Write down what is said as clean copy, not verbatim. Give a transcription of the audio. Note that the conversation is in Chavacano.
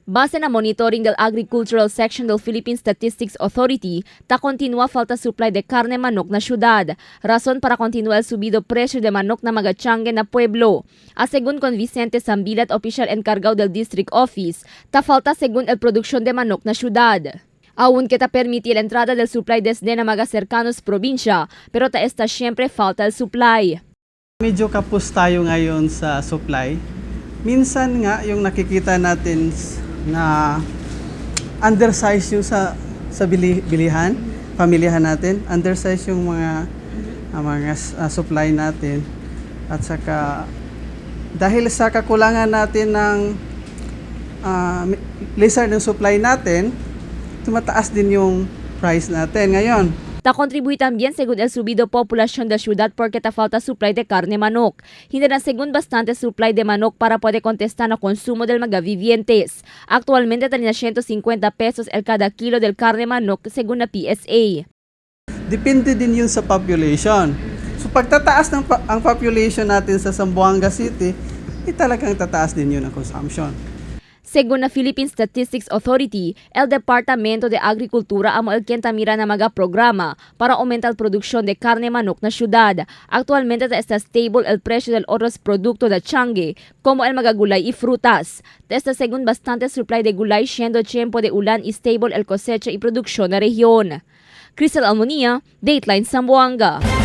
Base na monitoring del Agricultural Section del Philippine Statistics Authority, ta continua falta supply de carne manok na syudad. Razón para continua el subido precio de manok na mga tiangge na pueblo. A según con Vicente Sambilat, oficial encargado del District Office, ta falta según el producción de manok na syudad. Aunque ta permite la entrada del supply desde na mga cercanos probinsya, pero ta está siempre falta el supply. Medyo kapos tayo ngayon sa supply. Minsan nga yung nakikita natin na undersize yung sa bilihan, pamilihan natin, undersize yung mga supply natin. At saka dahil sa kakulangan natin ng lesser ng supply natin, tumataas din yung price natin ngayon. Ta contribuye también según el subido población de ciudad porque ta falta supply de carne manok. Hindi na según bastante supply de manok para poder contestar no consumo del mga vivientes. Actualmente ta na 150 pesos el cada kilo del carne manok según la PSA. Depende din yun sa population. So pagtataas ang population natin sa Zamboanga City, eh, talagang tataas din yun ang consumption. Según la Philippine Statistics Authority, el Departamento de Agricultura amo el quien mira na mga programa para aumentar producción de carne manok na syudad. Actualmente está stable el precio del otros productos de tiangge, como el mga gulay y frutas. Está según bastante supply de gulay siendo tiempo de ulan y stable el cosecha y producción na región. Crystal Almonia, Dateline Zamboanga.